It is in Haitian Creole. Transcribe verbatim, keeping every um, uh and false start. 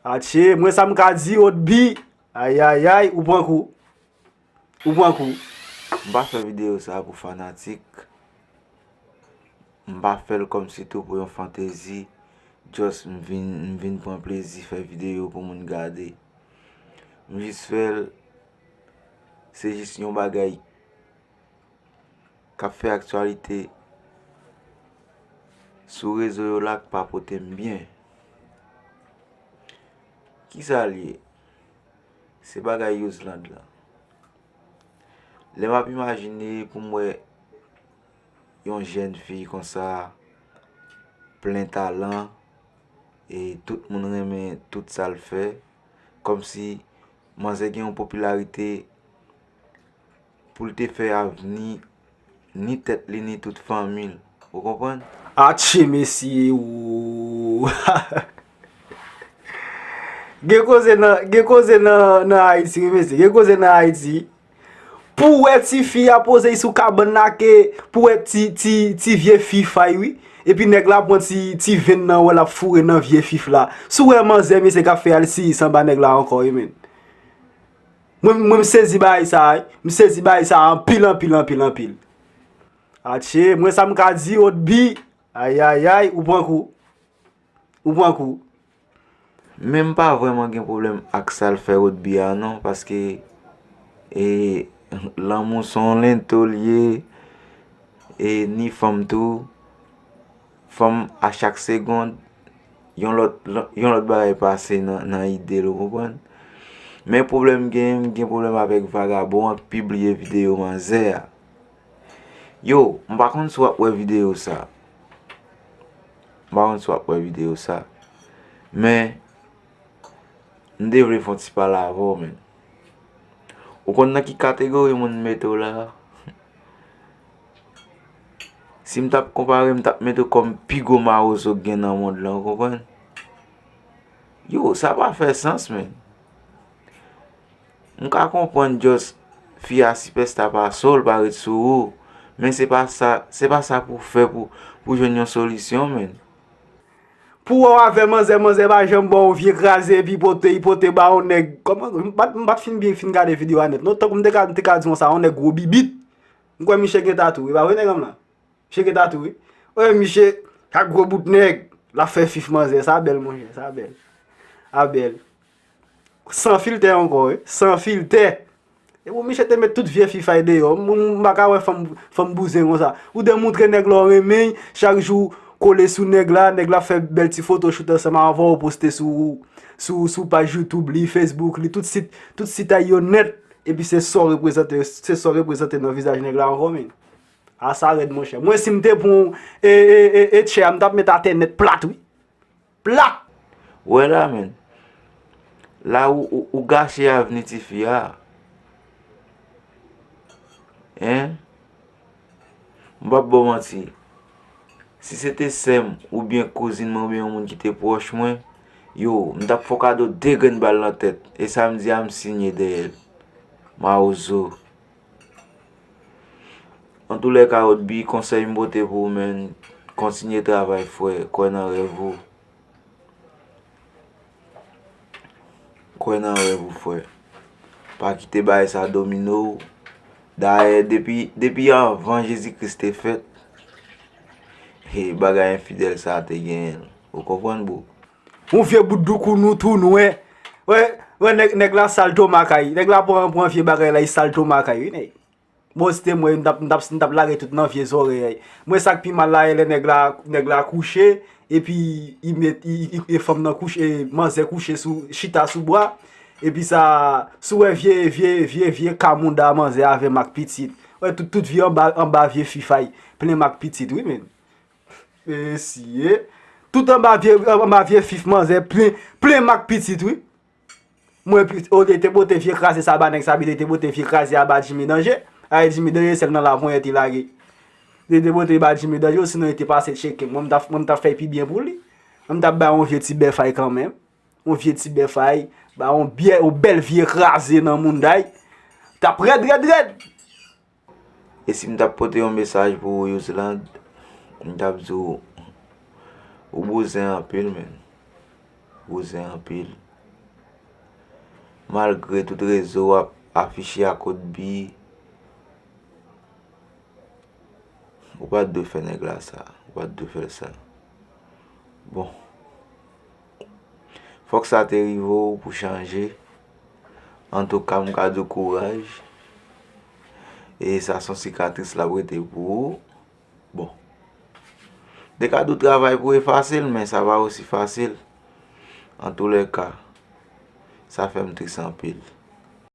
Atche, mwen sa m ka di, Rodby. Ayayay, ou pran kou. Ou pran kou. M pa fè videyo sa pou fanatik. M pa fè l kòmsi tou pou yon fantezi. Just m vin, m vin pran plezi fè videyo pou moun gade. M jis fè l, se jis yon bagay k ap fè aktyalite sou rezo yo la k pa pote m byen. Kisa l ye? Se bagay Youzland lan. Lè m ap imajine pou m wè yon jèn fi konsa, plen talan, e tout moun renmen tout sa l fè, kòmsi manzè gen yon popilarite pou l te fè avni ni tèt li ni tout fanmi l. Ou konprann? Atche mesye, woo. Gen koze nan, gen koze nan, nan Ayiti, wi mesye. Gen koze nan Ayiti. Pou w wè tifi a poze l sou kabann la ke, pou w wè ti, ti, ti vye fif a, wi. Epi nèg la pran ti, ti venn nan wè l ap foure nan vye fif la. Si w wè manzè, mesye, k ap fè al siris anba nèg la ankò, wi, men. Mwen, mwen, m sezi bagay sa, wi. M sezi bagay sa anpil, anpil, anpil, anpil. Atche, mwen sa m ka di, Rodby. Ayayay, ou pran kou. Ou pran kou. Men m pa vrèman gen pwoblèm ak sa l fè Rodby a non, paske, e, lanmou se yon lento l ye, e ni fanm tou. Fanm a chak segonn, yon lòt, yon lòt bagay pase nan, nan ide l, ou konprann? Men pwoblèm m gen, m gen pwoblèm avèk vagabon an k pibliye videyo manzè a. Yo, m pa konn si w ap wè videyo sa. M pa konn si w ap wè videyo sa. Men, m te vle fè yon ti pale avè w, men. Ou konn nan ki kategori moun m mete w la? Si m t ap konpare, m t ap mete w kòm pi gwo mawozo k gen nan mond lan, ou konprann? Yo, sa pa fè sans, men. M ka konprann just fi a sipèsta pa so l pa ret sou ou, men se pa sa, se pa sa pou fè pou, pou jwenn yon solisyon, men. Pou wè w avè manzè, manzè pa janm ba w vye kraze epi pote, li pote ba yon nèg. Kòman, m pa t, m pa t fin byen fin gade videyo a nèt non. Tankou m te ka, m te ka di w sa, yon nèg gwo bibit. M kwè Miche gen tatou, e pa vre nèg an m lan? Miche gen tatou, wi. Wè, Miche, ak gwo bout nèg, l ap fè fif manzè. Sa bèl, monchè, sa bèl. Sa bèl. San filtè ankò, wi. San filtè. E bon, Miche te met tout vye fif a y deyò. M, m, m pa ka wè fanm, fanm bouzen konsa. Ou demoutre nèg la w renmen, chak jou kole sou nèg la, nèg la fè bèl ti foto shoot ansanm avè w, poste sou, sou, sou paj YouTube li, Facebook li, tout sit, tout sit a y yo nèt. Epi se sa w reprezante, se sa w reprezante nan vizaj nèg la ankò, men. A sa rèd, monchè. Mwen, si m te pran, e, e, e, e, tchè a, m t ap met atè nèt plat, wi. Plat! Wè la, men. La ou, ou, ou gache avni tifi a. Hein? M p ap ba w manti. Si se te sè m, oubyen kouzin mwen, oubyen yon moun ki te pwòch mwen, yo, m t ap fè w kado de grenn bal nan tèt. E sa m di a, m sinye dèyè l. Mawozo. Antoulèka, Rodby, konsèy m pote pou ou, men, kontinye travay, frè, kwè nan rèv ou. Kwè nan rèv ou, frè. Pa kite bagay sa domine w. Dayè, depi, depi anvan Jezi Kris te fèt, he, bagay enfidèl sa a te genyen l. Ou konprann, bro? Yon vye bout doukoun ou tou nwè. Wè, wè, nèg, nèg la sal tomakay. Nèg la pran, pran vye bagay la, li sal tomakay, wi, nèg. Bon, si te mwen, m t ap, m t ap, m t ap lage tout nan vye zòrèy. Mwen, sa k pi mal la, e lè nèg la, nèg la kouche, epi, i met, i, i, e fanm nan kouche, e manzè kouche sou, chita sou bwa, epi sa, si w wè vye, vye, vye, vye ka mounda manzè avè mak pitit. Wè, tout, tout vye anba, anba vye fif a y, plen mak pitit, wi, men. Mesye. Tout anba vye, anba vye fif manzè plen, plen mak pitit, wi. Mwen, olye te pote vye kraze sa ba nèg sa, li te pote vye kraze a ba Jimmy Danje. Ay, Jimmy Danje, sèl nan laponyèt li lage. Li te pote ba Jimmy Danje, osinon li te pase tcheke m. Mwen, m t ap, mwen, m t ap fè pi byen pou li. Mwen, m t ap bay yon vye ti bèfay kanmenm. Yon vye ti bèfay, bay yon byè, yon bèl vye kraze nan mounda y. T ap rèd, rèd, rèd! E si m t ap pote yon mesaj pou ou, Youzland, m t ap di w, ou bouzen anpil, men. Bouzen anpil. Malgre tout rezo w ap afiche ak Odby, ou pa t dwe fè nèg la sa, ou pa t dwe fè l sa. Bon. Fòk sa te rive w pou chanje. Antouka, m ka di w kouraj. E sa se yon sikatris l ap rete pou ou. Bon. Te ka di w travay pou efase l, men sa pa osi fasil. Antoulèka, sa fè m tris anpil.